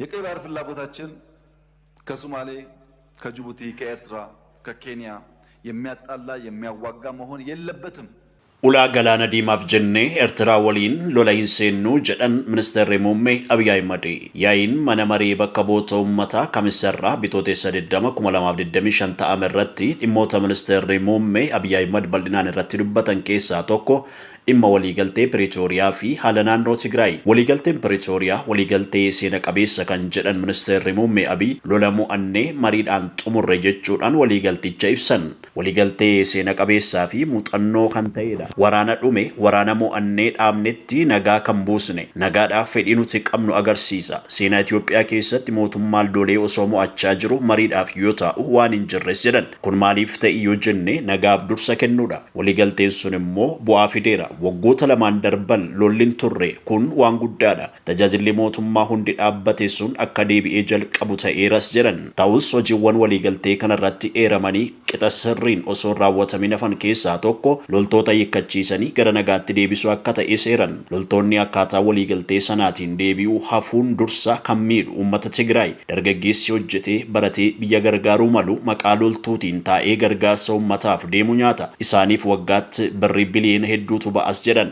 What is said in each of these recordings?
የቀይ ባህር ፍላጎታችን ከሶማሌ፣ ከጅቡቲ፣ ከኤርትራ፣ ከኬንያ የሚያጣላ የሚያዋጋ መሆን የለበትም። Ulaa galaana diimaaf jennee Eertiraa waliin lola hin seennu jedhan Ministeerri Muummee Abiy Ahimad. Yaa'iin mana maree bakka bu'oota uummataa Kamisarraa Bitootessa 20 2025 ta'ame irratti dhimmoota Ministeerri Muummee Abiy Ahimad bal'inaan irratti dubbatan keessaa tokko dhimma waliigaltee Piriitooriyaa fi haala naannoo Tigraay. Waliigalteen Piriitooriyaa waliigaltee seena qabeessa kan jedhan Ministeerri Muummee Abiy, lola mo'annee mariidhaan xumurre jechuudhaan waliigalticha ibsan. Waliigaltee seena qabeessaa fi muuxannoo kan ta'edha. Waraana dhume, waraana mo'annee dhaabnetti nagaa kan buusne, nagaadhaaf fedhii nuti qabnu agarsiisa. Seenaa Itoophiyaa keessatti mootummaan lolee osoo mo'achaa jiru mariidhaaf yoo taa'u waan hin jirres jedhan. Kun maaliif ta'e yoo jenne, nagaaf dursa kennuudha. Waliigalteen sun immoo bu'aa fideera. Waggoota lamaan darban lolli hin turre, kun waan guddaadha. Tajaajilli mootummaa hundi dhaabbate sun akka deebi'ee jalqabu ta'eeras jedhan. Ta'us hojiiwwan waliigaltee kanarratti eeramanii qixa sirriin osoo hin raawwatamin hafan keessaa tokko loltoota hiikkachiisanii gara nagaatti deebisuu akka ta'e seeran. Loltoonni akkaataa waliigaltee sanaatiin deebi'uu hafuun dursa kan miidhu uummata Tigraay. Dargaggeessi hojjetee baratee biyya gargaaruu malu maqaa loltuutiin taa'ee gargaarsa uummataaf deemu nyaata. Isaaniif waggaatti birrii biliyoona hedduutu ba'as jedhan.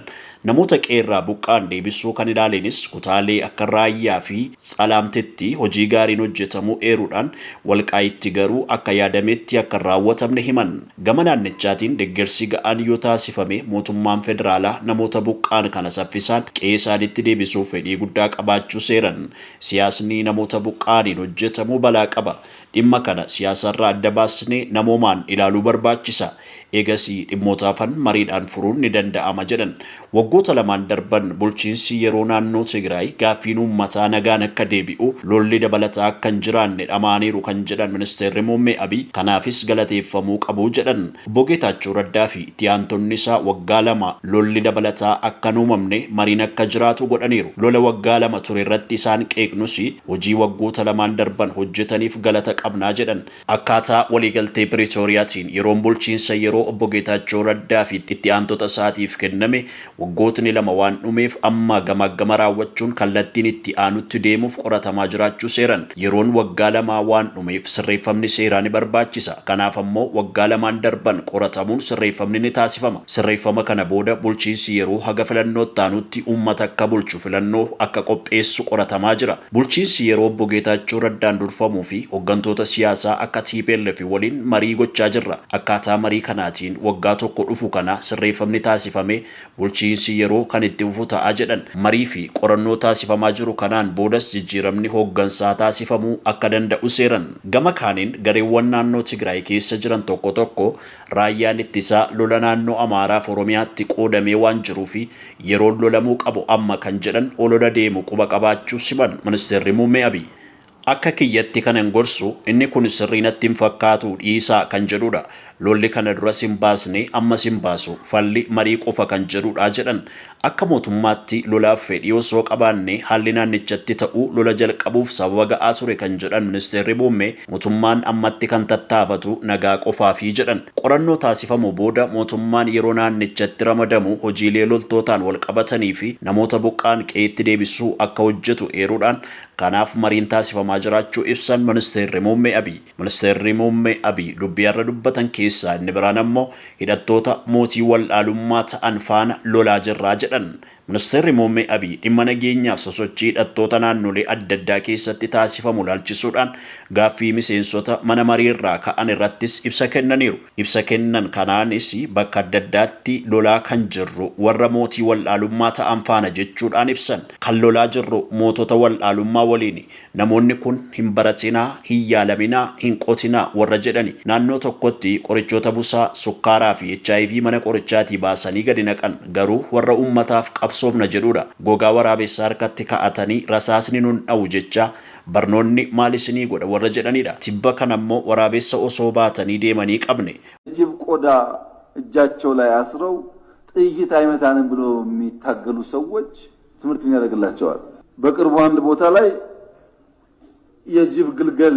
Namoota qeerraa buqqaan deebisuu kan ilaalenis kutaalee akka Raayyaa fi Tsalaamtitti hojii gaariin hojjetamuu eeruudhaan, Walqaayitti garuu akka yaadametti akka hin raawwatamne himan. Gama naannichaatiin deeggarsi ga'aan yoo taasifame mootummaan federaalaa namoota buqqaan kana saffisaan qe'ee isaaniitti deebisuuf fedhii guddaa qabaachuu seeran. Siyaasni namoota buqqaaniin hojjetamu balaa qaba. Dhimma kana siyaasarraa adda baasnee namoomaan ilaaluu barbaachisa. Eegasii dhimmoota hafan mariidhaan furuun ni danda'ama jedhan. Waggoota lamaan darban bulchiinsi yeroo naannoo Tigraay gaaffiin uummataa nagaan akka deebi'u, lolli dabalataa akka hin jiraanne dhama'aniiru kan jedhan Ministeerri Muummee Abiy, kanaafis galateeffamuu qabu jedhan. Obbo Geetaachoo Raddaa fi itti aantonni isaa waggaa 2 lolli dabalataa akka hin uumamne, mariin akka jiraatu godhaniiru. Lola waggaa 2 ture irratti isaan qeeqnus hojii waggoota lamaan darban hojjetaniif galata qabnaa jedhan. Akkaataa waliigaltee Piriitooriyaatiin yeroon bulchiinsa yeroo Obbo Geetaachoo Raddaa fi itti aantota isaatiif kenname waggootni 2 waan dhumeef amma gamaaggama raawwachuun kallattiin itti aanutti deemuuf qoratamaa jiraachuu seeran. Yeroon waggaa lamaa waan dhumeef sirreeffamni seeraa ni barbaachisa. Kanaaf ammoo waggaa lamaan darban qoratamuun sirreeffamni ni taasifama. Sirreeffama kana booda bulchiinsi yeroo haga filannoo itti aanutti uummata akka bulchu filannoo akka qopheessu qoratamaa jira. Bulchiinsi yeroo Obbo Geetaachoo Raddaan durfamuu fi hoggantoota siyaasaa akka tplf waliin marii gochaa jirra. Akkaataa marii kanaatiin waggaa tokko dhufu kana sirreeffamni taasifamee bulchiinsi yeroo kan itti fufu ta'a jedhan. Marii fi qorannoo taasifamaa jiru kanaan boodas jijjiiramni hooggansaa taasifamuu akka danda'us eeran. Gama kaaniin gareewwan naannoo Tigraay keessa jiran tokko tokko raayyaan ittisaa lola naannoo Amaaraaf Oromiyaatti qoodamee waan jiruuf yeroon lolamuu qabu amma kan jedhan olola deemu quba qabaachuu siman Ministeerri Muummee Abiy. Akka kiyyatti kanan gorsu inni kun sirrii natti hin fakkaatuu dhiisaa kan jedhudha. Lolli kana duras hin baasne, ammas hin baasu. Falli marii qofa kan jedhudha jedhan. Akka mootummaatti lolaaf fedhii osoo qabaannee haalli naannichatti ta'u lola jalqabuuf sababa ga'aa ture kan jedhan Ministeerri Muummee, mootummaan ammatti kan tattaafatu nagaa qofaafi jedhan. Qorannoo taasifamu booda mootummaan yeroo naannichatti ramadamu hojiilee loltootaan walqabatanii fi namoota buqqa'an qe'eetti deebisuu akka hojjetu eeruudhaan, kanaaf mariin taasifamaa jiraachuu ibsan Ministeerri Muummee Abiy. Ministeerri Muummee Abiy dubbii har'a dubbatan keessaa inni biraan ammoo hidhattoota mootii wal'aalummaa ta'an faana lolaa jirraa jedhan. Ministeerri Muummee Abiy dhimma nageenyaaf sosochii hidhattoota naannolee adda addaa keessatti taasifamu ilaalchisuudhaan gaaffii miseensota mana mariirraa ka'an irrattis ibsa kennaniiru. Ibsa kennan kanaanis bakka adda addaatti lolaa kan jirru warra mootii wal'aalummaa ta'an faana jechuudhaan ibsan. Kan lolaa jirru mootota wal'aalummaa waliini. Namoonni kun hin baratinaa, hin yaalaminaa, hin qotinaa warra jedhani. Naannoo tokkotti qorichoota busaa, sukkaaraa fi HIV mana qorichaatii baasanii gadi naqan. Garuu warra uummataaf qabsoofna jedhudha. Gogaa waraabessaa harkatti ka'atanii rasaasni nun dha'u jechaa, barnoonni maal isinii godha warra jedhanidha. Tibba kanammoo waraabessa osoo baatanii deemanii qabne. ጅብ ቆዳ እጃቸው ላይ አስረው ጥይት አይመታንም ብሎ የሚታገሉ ሰዎች ትምህርት ምን ያደርግላቸዋል? በቅርቡ አንድ ቦታ ላይ የጅብ ግልገል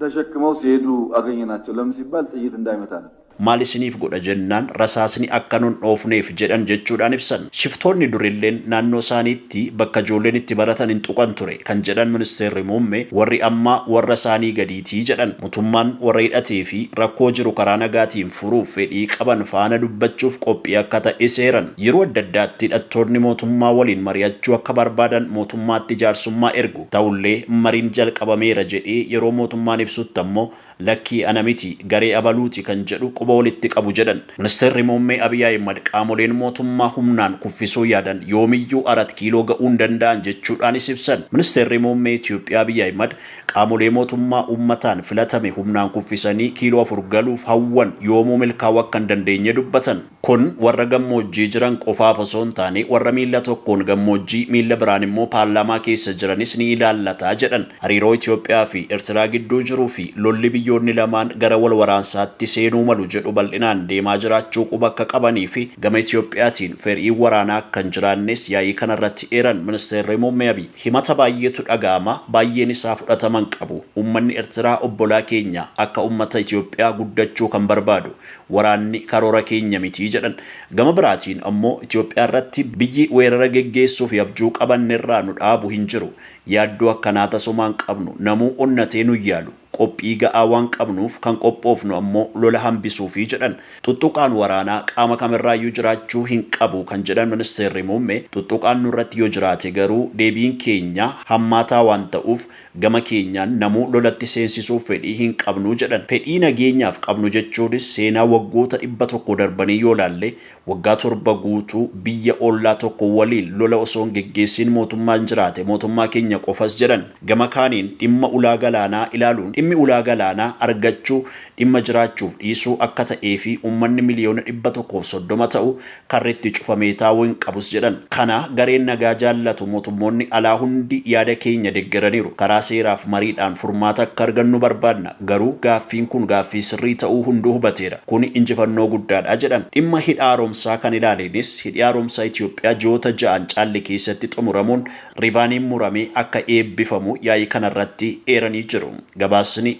ተሸክመው ሲሄዱ አገኘናቸው። ለምን ሲባል ጥይት እንዳይመታ ነው። Maal isiniif godha jennaan rasaasni akka nun dhoofneef jedhan jechuudhaan ibsan. Shiftoonni durilleen naannoo isaaniitti bakka ijoolleen itti baratan hin tuqan ture kan jedhan ministeerri muummee, warri ammaa warra isaanii gadiitii jedhan. Mootummaan warra hidhatee fi rakkoo jiru karaa nagaatiin furuuf fedhii qaban faana dubbachuuf qophii akka ta'e seeran. Yeroo adda addaatti hidhattoonni mootummaa waliin mari'achuu akka barbaadan mootummaatti jaarsummaa ergu. Ta'ullee mariin jalqabameera jedhee yeroo mootummaan ibsutti ammoo lakkii ana miti, garee abaluuti kan jedhu quba walitti qabu jedhan. Ministeerri muummee Abiy Ahimad qaamoleen mootummaa humnaan kuffisuu yaadan yoomiyyuu Arat Kiiloo ga'uu hin danda'an jechuudhaanis ibsan. Ministeerri muummee Itoophiyaa Abiy Ahimad qaamolee mootummaa uummataan filatame humnaan kuffisanii kiiloo 4 galuuf hawwan yoomuu milkaa'uu akka hin dandeenye dubbatan. Kun warra gammoojjii jiran qofaaf osoo hin taane warra miilla tokkoon gammoojjii, miilla biraan immoo paarlaamaa keessa jiranis ni ilaallata jedhan. Hariiroo Itoophiyaa fi Eertiraa gidduu jiruu fi lolli biyyoonni lamaan gara wal waraansaatti seenuu malu jedhu bal'inaan deemaa jiraachuu quba akka qabanii fi gama Itoophiyaatiin fedhiin waraanaa akka hin jiraannes yaa'ii kanarratti eeran ministeerri muummee Abiy. Himata baay'eetu dhaga'ama, baay'een isaa fudhatama hin qabu. Uummanni Eertiraa obbolaa keenya, akka uummata Itoophiyaa guddachuu kan barbaadu. Waraanni karoora keenya miti jedhan. Gama biraatiin ammoo Itoophiyaa irratti biyyi weerara geggeessuuf abjuu qabannirraa nu dhaabu hin jiru. Yaaddoo akkanaa tasumaan qabnu, namuu onnatee nu yaalu. Qophii ga'aa waan qabnuuf kan qophoofnu ammoo lola hambisuufi jedhan. Tuttuqaan waraanaa qaama kamirraayyuu jiraachuu hin qabu kan jedhan ministeerri muummee, tuttuqaan nurratti yoo jiraate garuu deebiin keenya hammaataa waan ta'uuf gama keenyaan namuu lolatti seensisuuf fedhii hin qabnu jedhan. Fedhii nageenyaaf qabnu jechuunis seenaa waggoota 100 darbanii yoo laalle waggaa 7 guutuu biyya ollaa tokko waliin lola osoo hin geggeessin mootummaan jiraate mootummaa keenya qofas jedhan. Gama kaaniin dhimma ulaa galaanaa ilaaluun dhimmi ulaa galaanaa argachuu dhimma jiraachuuf dhiisuu akka ta'ee fi uummanni miliyoona 130 ta'u karritti cufamee taa'uu hin qabus jedhan. Kana gareen nagaa jaallatu mootummoonni alaa hundi yaada keenya deeggaraniiru. Karaa seeraaf mariidhaan furmaata akka argannu barbaadna. Garuu gaaffiin kun gaaffii sirrii ta'uu hunduu hubateera. Kun injifannoo guddaadha jedhan. Dhimma hidha haaromsaa kan ilaalenis hidhi haaromsaa Itoophiyaa ji'oota 6 caalle keessatti xumuramuun riivaaniin muramee akka eebbifamu yaa'ii kanarratti eeranii jiru. Gabaasni